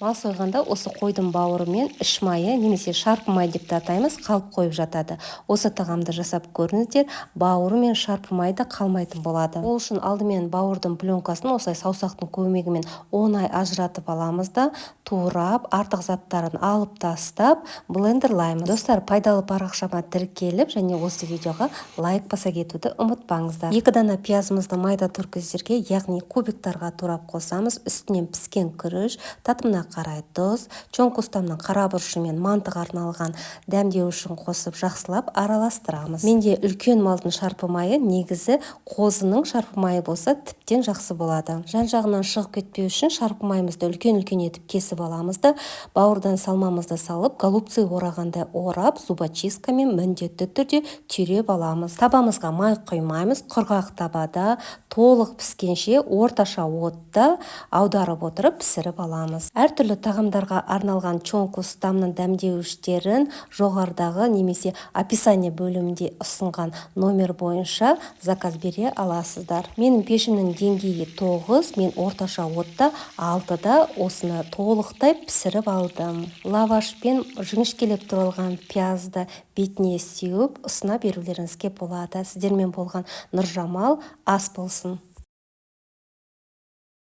Мал сойғанда осы қойдың бауыры мен іш майы немесе шарпы май деп те атаймыз, қалып қойып жатады. Осы тағамды жасап көріңіздер, бауыры мен шарпы май да қалмайтын болады. Ол үшін алдымен бауырдың пленкасын осылай саусақтың көмегімен оңай ажыратып аламыз да, турап, артық заттарын алып тастап, блендерлаймыз. Достар, пайдалы парақшама тіркеліп және осы видеоға лайк баса кетуді ұмытпаңыздар. 2 дана пиязымызды майда түркіздерге, яғни кубиктарға турап қосамыз. Үстінен піскен күріш, татымына қарай тұз, чоң-кустамның қара бұрышы мен мантыға арналған дәмдеу үшін қосып жақсылап араластырамыз. Менде үлкен малдың шарпы майы, негізі қозының шарпы майы болса тіптен жақсы болады. Жан-жағынан шығып кетпеу үшін шарпы майымызды үлкен-үлкен етіп кесіп аламыз да, бауырдан салмамызды салып, голубцы орағандай орап, зубочисткамен міндетті түрде түйреп аламыз. Табамызға май құймаймыз, құрғақ табада толық піскенше орташа отта аударып отырып пісіріп аламыз. Әртүрлі тағамдарға арналған чоң-кустамның дәмдеуіштерін жоғарыдағы немесе описание бөлімінде ұсынған номер бойынша заказ бере аласыздар. Менің пешімнің деңгейі 9, мен орташа отта 6-да осыны толықтай пісіріп алдым. Лавашпен жіңішкелеп туралған пиязды бетіне сеуіп, ұсына берулеріңізге болады. Сіздермен болған Нұржамал, ас болсын.